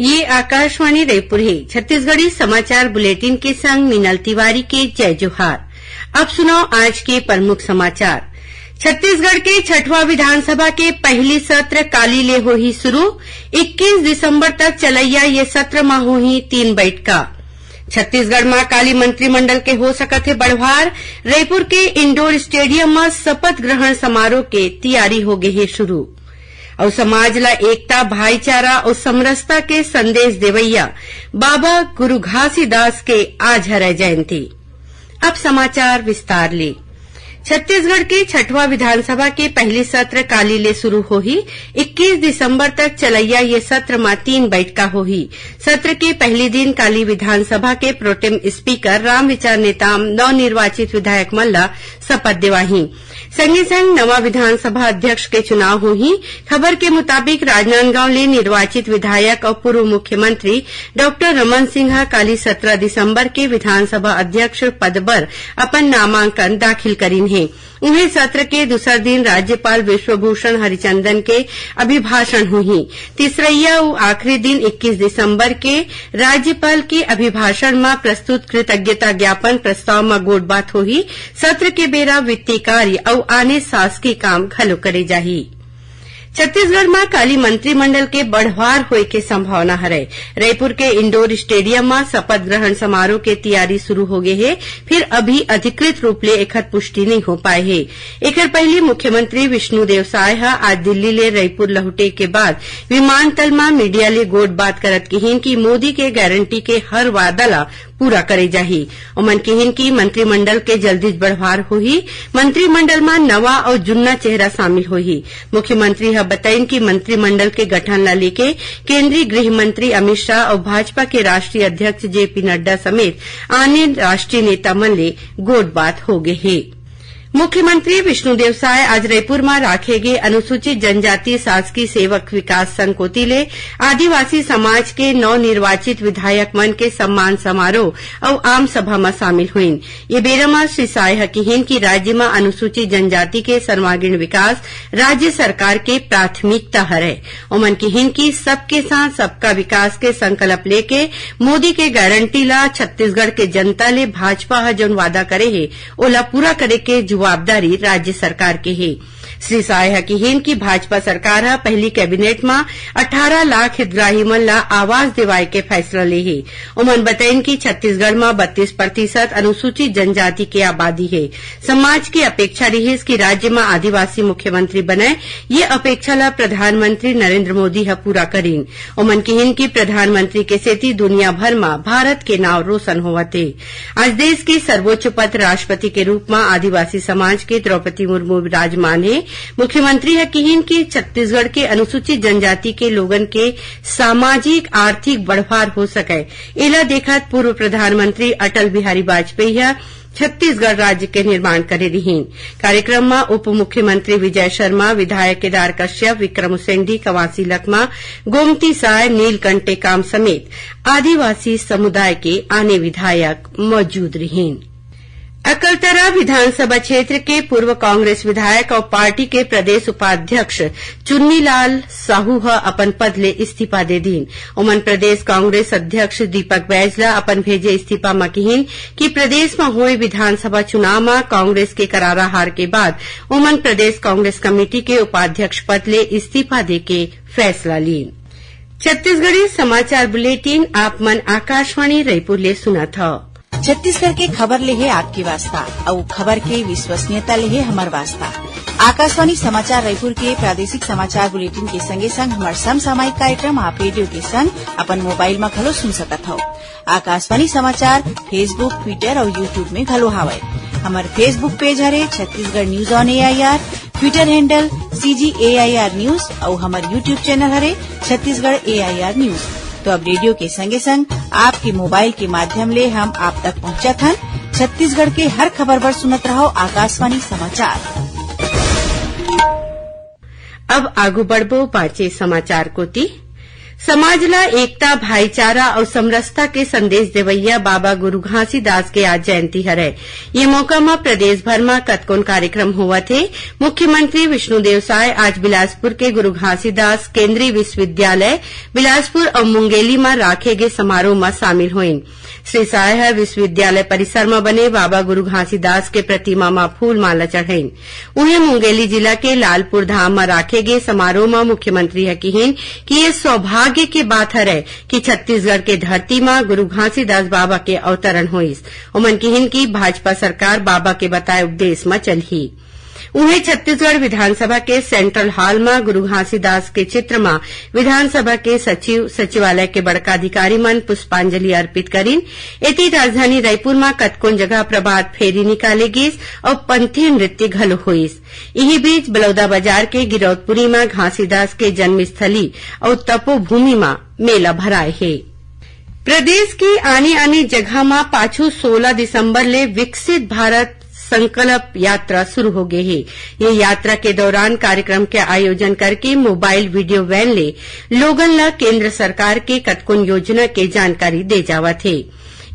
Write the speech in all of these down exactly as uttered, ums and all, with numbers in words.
ये आकाशवाणी रायपुर हे। छत्तीसगढ़ी समाचार बुलेटिन के संग मीनल तिवारी के जय जोहार। अब सुनव आज के प्रमुख समाचार। छत्तीसगढ़ के छठवां विधानसभा के पहिली सत्र काली ले होही शुरू। इक्कीस दिसंबर तक चलइया ये सत्र म होही तीन बइठका। छत्तीसगढ़ म काली मंत्रिमंडल के हो सकत हे बढ़वार। रायपुर के इंडोर स्टेडियम म शपथ ग्रहण समारोह के तियारी हो गे हे शुरू। अउ समाज ल एकता, भाईचारा अउ समरसता के संदेश देवइया बाबा गुरु घासीदास के आज हरय जयंती। अब समाचार विस्तार ले। छत्तीसगढ़ के छठवां विधानसभा के पहिली सत्र काली ले शुरू होही। इक्कीस दिसंबर तक चलइया ये सत्र म तीन बइठका होही। सत्र के पहिली दिन काली विधानसभा के प्रोटेम स्पीकर रामविचार नेताम नवनिर्वाचित विधायक मन ल शपथ देवाही। संगे संग नवा विधानसभा अध्यक्ष के चुनाव होही। खबर के मुताबिक, राजनांदगांव ले निर्वाचित विधायक अउ पूर्व मुख्यमंत्री डॉक्टर रमन सिंह ह काली सत्रह दिसंबर के विधानसभा अध्यक्ष पद बर अपन नामांकन दाखिल करिन हे। उहें, सत्र के दूसर दिन राज्यपाल विश्वभूषण हरिचंदन के अभिभाषण होही। तीसरइया अउ आखिरी दिन इक्कीस दिसंबर के राज्यपाल के अभिभाषण म प्रस्तुत कृतज्ञता ज्ञापन प्रस्ताव म गोठबात होही। सत्र के बेरा वित्तीय कार्य अउ आने शासकीय काम घलो करे जाही। छत्तीसगढ़ म काली मंत्रिमंडल के बढ़वार होए के संभावना हरय। रायपुर के इंडोर स्टेडियम म शपथ ग्रहण समारोह के तियारी शुरू हो गे हे, फिर अभी अधिकृत रूप ले एखर पुष्टि नइ हो पाए हे। एखर पहिली मुख्यमंत्री विष्णुदेव साय ह आज दिल्ली ले रायपुर लहुटे के बाद विमानतल म मीडिया ले गोठबात करत किहीन कि मोदी के गारंटी के हर वादा ल पूरा करे जाही। ओमन किहीन कि मंत्रिमंडल के जल्दीच बढ़वार होही। मंत्रिमंडल म नवा अउ जुन्ना चेहरा शामिल होही। मुख्यमंत्री ह बताइन कि मंत्रिमंडल के गठन ल लेके केंद्रीय गृह मंत्री अमित शाह अउ भाजपा के राष्ट्रीय अध्यक्ष जेपी नड्डा समेत आने राष्ट्रीय नेता मन ले गोठबात हो गे हे। मुख्यमंत्री विष्णुदेव साय आज रायपुर म राखे गे अनुसूचित जनजाति शासकीय सेवक विकास संघ कोति ले आदिवासी समाज के नवनिर्वाचित विधायक मन के सम्मान समारोह अउ आम सभा म शामिल होइन। ये बेरा म श्री साय ह किहीन कि राज्य म अनुसूचित जनजाति के सर्वांगीण विकास राज्य सरकार के प्राथमिकता हरय। ओमन किहीन कि सबके साथ सबका विकास के संकल्प लेके मोदी के गारंटी ला छत्तीसगढ़ के जनता ले भाजपा ह जउन वादा करे हे, ओला पूरा करे के जवाबदारी राज्य सरकार के हे। श्री साय ह किहीन कि भाजपा सरकार ह पहिली कैबिनेट म अठारह लाख हितग्राही मन ला आवास देवाय के फैसला ले हे। ओमन बताइन कि छत्तीसगढ़ म बत्तीस प्रतिशत अनुसूचित जनजाति के आबादी हे। समाज के अपेक्षा रिहिस कि राज्य म आदिवासी मुख्यमंत्री बनय। ये अपेक्षा ल प्रधानमंत्री नरेंद्र मोदी ह पूरा करिन। ओमन किहीन कि प्रधानमंत्री के सेती दुनिया भर म भारत के नाव रोशन होवत हे। आज देश के सर्वोच्च पद राष्ट्रपति के रूप म आदिवासी समाज के द्रौपदी मुर्मू विराजमान हे। मुख्यमंत्री ह किहीन कि छत्तीसगढ़ के अनुसूचित जनजाति के लोगन के सामाजिक आर्थिक बढ़वार हो सकय, एला देखत पूर्व प्रधानमंत्री अटल बिहारी वाजपेयी ह छत्तीसगढ़ राज्य के निर्माण करे रिहीन। कार्यक्रम म उप मुख्यमंत्री विजय शर्मा, विधायक केदार कश्यप, विक्रम उसेंडी, कवासी लखमा, गोमती साय, नीलकंठ टेकाम समेत आदिवासी समुदाय के आने विधायक मौजूद रिहीन। अकलतरा विधानसभा क्षेत्र के पूर्व कांग्रेस विधायक अउ पार्टी के प्रदेश उपाध्यक्ष चुन्नीलाल साहू ह अपन पद ले इस्तीफा दे दीन। ओमन प्रदेश कांग्रेस अध्यक्ष दीपक बैज ल अपन भेजे इस्तीफा म किहीन कि प्रदेश म होए विधानसभा चुनाव म कांग्रेस के करारा हार के बाद ओमन प्रदेश कांग्रेस कमेटी के उपाध्यक्ष पद ले इस्तीफा दे के फैसला लीन। छत्तीसगढ़ी समाचार बुलेटिन आप मन आकाशवाणी रायपुर ले सुनत हव। छत्तीसगढ़ के खबर ले हे आपके वास्ता, अउ खबर के विश्वसनीयता ले हे हमर वास्ता। आकाशवाणी समाचार रायपुर के प्रादेशिक समाचार बुलेटिन के संगे संग हमर समसामयिक कार्यक्रम आप रेडियो के संग अपन मोबाइल म घलो सुन सकत हव। आकाशवाणी समाचार Facebook, Twitter अउ YouTube में घलो हावय। हमर Facebook पेज हरे Chhattisgarh news on AIR, Twitter handle CG AIR news अउ हमर YouTube चैनल हरे छत्तीसगढ़ एआईआर न्यूज। तो अब रेडियो के संगे संग आपके मोबाइल के माध्यम ले हम आप तक पहुंचत हन। छत्तीसगढ़ के हर खबर बर सुनत रहव आकाशवाणी समाचार। अब आगू बढ़बो बांचे समाचार कोति। समाज ला एकता, भाईचारा अउ समरसता के संदेश देवइया बाबा गुरु घासीदास के आज जयंती हरय। ये मौका म प्रदेश भर म कतकोन कार्यक्रम होवत हे। मुख्यमंत्री विष्णुदेव साय आज बिलासपुर के गुरु घासीदास केंद्रीय विश्वविद्यालय बिलासपुर अउ मुंगेली म राखे गे समारोह म शामिल होइन। श्री साय ह विश्वविद्यालय परिसर म बने बाबा गुरु घासीदास के प्रतिमा म फूल माला चढ़ाइन। उहें, मुंगेली जिला के लालपुर धाम म राखे गे समारोह म मुख्यमंत्री ह किहिन कि ये सौभाग्य के बात हरय कि छत्तीसगढ़ के धरती म गुरु घासीदास बाबा के अवतरण होइस। ओमन किहिन कि भाजपा सरकार बाबा के बताए उपदेश म चलही। उहें, छत्तीसगढ़ विधानसभा के सेंट्रल हॉल म गुरु घासीदास के चित्र म विधानसभा के सचिव, सचिवालय के बड़का अधिकारी मन पुष्पांजलि अर्पित करिन। एती, राजधानी रायपुर म कतकोन जगह प्रभात फेरी निकाले गिस अउ पंथी नृत्य घलो होइस। इही बीच, बलौदाबाजार के गिरौदपुरी म घासीदास के जन्मस्थली अउ तपोभूमि म मेला भराए हे। प्रदेश के आने-आने जगह म पाछू सोला दिसंबर ले विकसित भारत संकल्प यात्रा शुरू हो गे हे। ये यात्रा के दौरान कार्यक्रम के आयोजन करके मोबाइल वीडियो वैन ले लोगन ल केंद्र सरकार के कतकोन योजना के जानकारी दे जावत हे।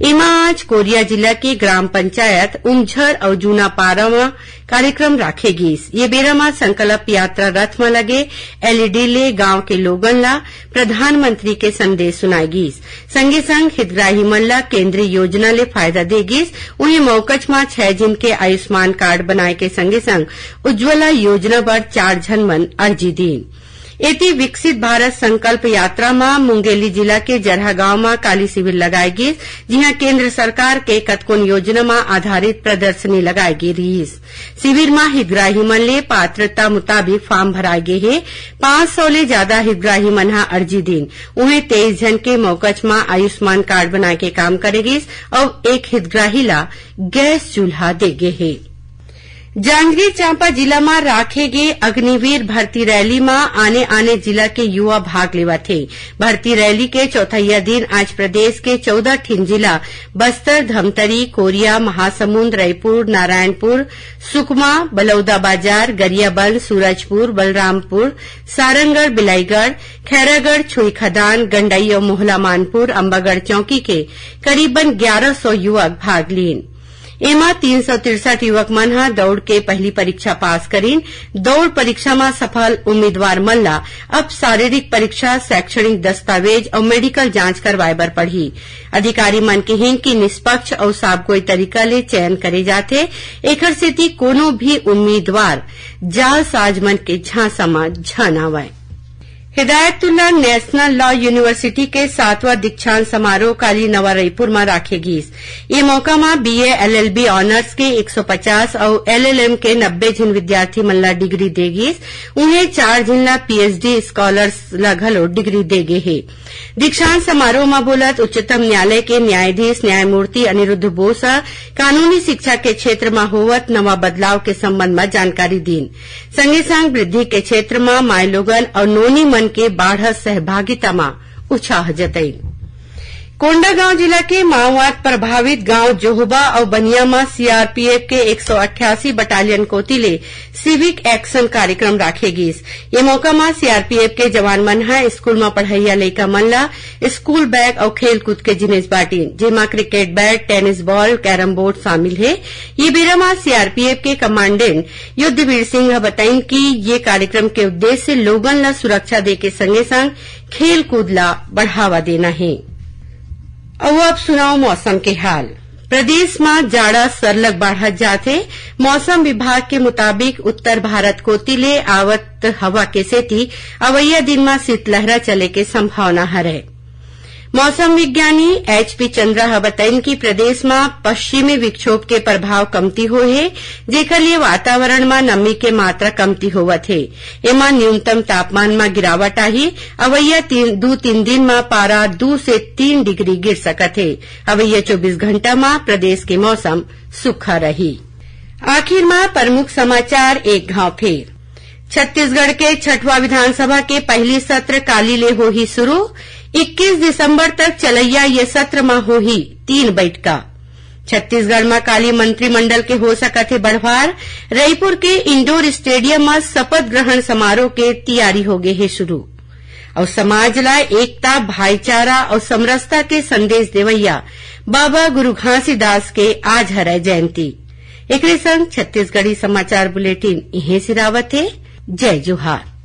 एमा आज कोरिया जिला के ग्राम पंचायत उमझर अउ जूनापारा म कार्यक्रम राखे गीस। ये बेरा म संकल्प यात्रा रथ म लगे एलईडी ले गांव के लोगन ल प्रधानमंत्री के संदेश सुनाए गीस। संगे संग हितग्राही मन ल केंद्रीय योजना ले फायदा दे गीस। उहें, मौकच म छह झिन के आयुष्मान कार्ड बनाए के संगे संग उज्ज्वला योजना बर चार झन मन अर्जी दीन। एती, विकसित भारत संकल्प यात्रा म मुंगेली जिला के जरहा गांव म काली शिविर लगाए गीस, जिहां केंद्र सरकार के कतकोन योजना म आधारित प्रदर्शनी लगाए गे रिहिस। शिविर म हितग्राही मन ले पात्रता मुताबिक फॉर्म भराए गे हे। पांच सौ ले जादा हितग्राही मन ह अर्जी दीन। उहें, तेईस झन के मौकच म आयुष्मान कार्ड बनाए के काम करे गिस अउ एक हितग्राही ल गैस चूल्हा दे गे हे। जांजगीर चांपा जिला म राखे गे अग्निवीर भर्ती रैली म आने-आने जिला के युवा भाग लेवत हे। भर्ती रैली के चौथैया दिन आज प्रदेश के चौदह ठिन जिला बस्तर, धमतरी, कोरिया, महासमुंद, रईपुर, नारायणपुर, सुकमा, बलौदाबाजार, गरियाबंद, सूरजपुर, बलरामपुर, सारंगढ़, बिलाईगढ़, खैरागढ़, छुईखदान, गंडई अउ मोहला मानपुर, अम्बागढ़ चौकी के करीबन ग्यारह सौ युवक भाग लीन। एमा तीन सौ तिरसठ युवक मन ह दौड़ के पहली परीक्षा पास करीन। दौड़ परीक्षा म सफल उम्मीदवार मन ल अब शारीरिक परीक्षा, शैक्षणिक दस्तावेज अउ मेडिकल जांच करवाए बर पड़ही। अधिकारी मन किहीन कि निष्पक्ष अउ साफगोई तरीका ले चयन करे जाथे, एखर सेती कोनो भी उम्मीदवार जालसाज मन के झांसा म झन आवय। हिदायतुल्ला नेशनल लॉ यूनिवर्सिटी के सातवां दीक्षांत समारोह काली नवा रईपुर म राखे गीस। ये मौका म बीए, एलएलबी ऑनर्स के एक सौ पचास अउ एलएलएम के नब्बे झिन विद्यार्थी मन ला डिग्री दे गीस। उहें, चार झिन ला पीएचडी स्कॉलर्स ला घलो डिग्री दे गे हे। दीक्षांत समारोह म बोलत उच्चतम न्यायालय के न्यायाधीश न्यायमूर्ति अनिरुद्ध बोस ह कानूनी शिक्षा के क्षेत्र म होवत नवा बदलाव के संबंध म जानकारी दीन। संगे संग वृद्धि के क्षेत्र म माईलोगन अउ नोनी मन के बाढ़त सहभागिता म उत्साह जतईन। कोंडागांव जिला के माओवाद प्रभावित गांव जोहबा अउ बनिया म सीआरपीएफ के एक सौ अट्ठासी बटालियन कोति ले सिविक एक्शन कार्यक्रम राखे गीस। ये मौका म सीआरपीएफ के जवान मन ह स्कूल म पढ़इया लइका मन ल स्कूल बैग अउ खेलकूद के जिनिस बांटिन, जेमा cricket bat, tennis ball, carrom board शामिल हे। ये बेरा म सीआरपीएफ के कमांडेंट युद्धवीर सिंह ह बताइन कि ये कार्यक्रम के उद्देश्य लोगन ल सुरक्षा दे के संगे संग खेलकूद ला बढ़ावा देना हे। अउ अब सुनव मौसम के हाल। प्रदेश म जाड़ा सरलग बाढ़त जात हे। मौसम विभाग के मुताबिक उत्तर भारत कोति ले आवत हवा के सेती अवइया दिन म शीतलहरा चले के संभावना हरय। मौसम विज्ञानी एचपी चंद्रा ह बतइन कि प्रदेश म पश्चिमी विक्षोभ के प्रभाव कमती होए हे, जेकर लिए वातावरण म नमी के मात्रा कमती होवत हे। एमा न्यूनतम तापमान म गिरावट आही। अवइया तीन, दू तीन दिन म पारा दू से तीन डिग्री गिर सकत हे। अवइया चौबीस घंटा म प्रदेश के मौसम सूखा रही। आखिर म प्रमुख समाचार एक घाव फेर। छत्तीसगढ़ के छठवां विधानसभा के पहली सत्र काली ले होही शुरू। इक्कीस दिसंबर तक चलइया ये सत्र म होही तीन बैठका। छत्तीसगढ़ म काली मंत्रिमंडल के हो सकत हे बढ़वार। रईपुर के इंडोर स्टेडियम म शपथ ग्रहण समारोह के तियारी होगे हे शुरू। अउ समाज ला एकता, भाईचारा अउ समरसता के संदेश देवइया बाबा गुरु घासीदास के आज हरय जयंती। एकरे संग छत्तीसगढ़ी समाचार बुलेटिन इहें सिरावत हे। जय जोहार।